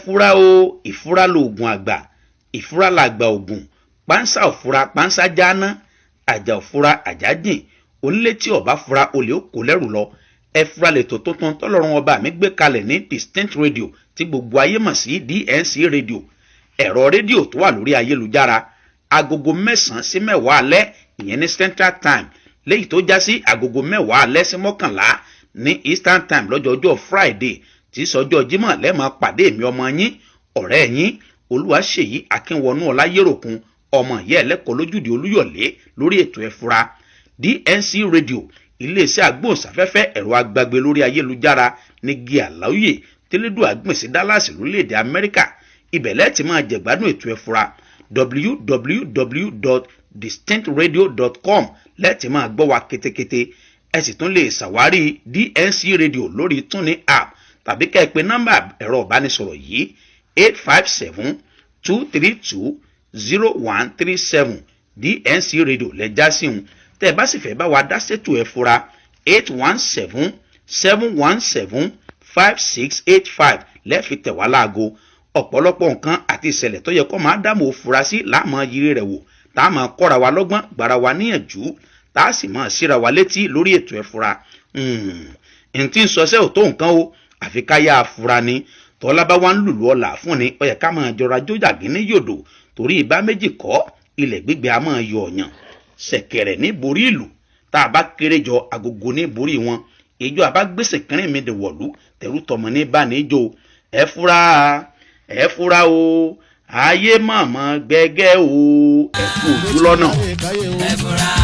Fura o, ìfura lóògùn àgbà, ìfura làgbà ògùn. Pánsá òfura, pánsá jáná. Àjà òfura, àjà jìn. Onílé tí ọba fura, olè ó kó lẹ́rù lọ. Ẹ fura lètò tuntun tọ́lọ́run ọba mi gbé kalẹ̀ ní Distinct Radio, tí gbogbo ayé mọ̀ sí DNC Radio, ẹ̀rọ rédíò tó wà lórí ayélujára. Agogo 9 sí 10 alẹ́, ìyẹn ní Central Time, léyìí tó já sí agogo 10 alẹ́ sí 11 ní Eastern Time, lọ́jọ́ ọjọ́ Friday tí sọjọ́ Jímọ̀, lẹ́ẹ̀mọ́ pàdé mi, ọmọ yín, ọ̀rẹ́ yín, Olúwaṣèyí Akínwọnú Ọláyéròkun, ọmọ ìyá ẹlẹ́kọ̀ọ́ lójúde Olúyọ̀lé, lórí ètò Ẹ̀fura. DNC Radio, iléeṣẹ́ agbóhùnsáfẹ́fẹ́ ẹ̀rọ agbagbe lórí ayélujára ní gíàláwìyè tẹ́lẹ́dùn àgbìnsí Dallas, lórílẹ̀‐èdè Amẹ́ríkà. Ibẹ̀ lẹ́ẹ̀ tí máa jẹ̀gbádùn ètò Ẹ̀fura. www.distinctradio.com lẹ́ẹ̀ tí máa gbọ́ wa kétékété. Ẹ sì tún lè ṣàwárí DNC Radio lórí TuneIn app, tàbí kẹ́ ẹ pé nọ́mbà ẹ̀rọ ìbánisọ̀rọ̀ yìí: 857-232-0137. DNC Radio lẹ́jà síhun. Tẹ́ ẹ bá sì fẹ́ bá wa dá sétò Ẹ̀fura, 817-717-5685 lẹ́ẹ̀fi tẹ̀ wá láago. Ọ̀pọ̀lọpọ̀ nǹkan àti ìṣẹ̀lẹ̀ tó yẹ kó máa dáàmú fura sí láàmú yiri rẹ̀ wò, tá a máa kọ́ra wa lọ́gbọ́n, gbára wa níyànjú, tá a sì máa síra wa létí lórí ètò Ẹ̀fura. Ntí ń sọsẹ́ ò tó nǹkan o, àfi ká yá a fura ni. Tọ́lá bá wá ń lùlù ọ̀là fún ni, ó yẹ ká máa jọra jójàgín ní yòdò, torí ìbá méjì kọ́, ilẹ̀ gbígbẹ a máa yọ ọ̀yàn, ṣẹ̀kẹ̀rẹ̀ ní borí ìlú. Tá a bá kéré jọ, agogo ní borí wọn. Ìjọ àbá gbèsè kẹrin mi dè wọ̀lú, tẹ̀rù tọmọ ní bá níjó. Ẹ fura, ẹ fura o, ayé mọ̀mọ́ gbẹ́gẹ́ o, ẹ kú ojú lọ́nà. Ẹ fura.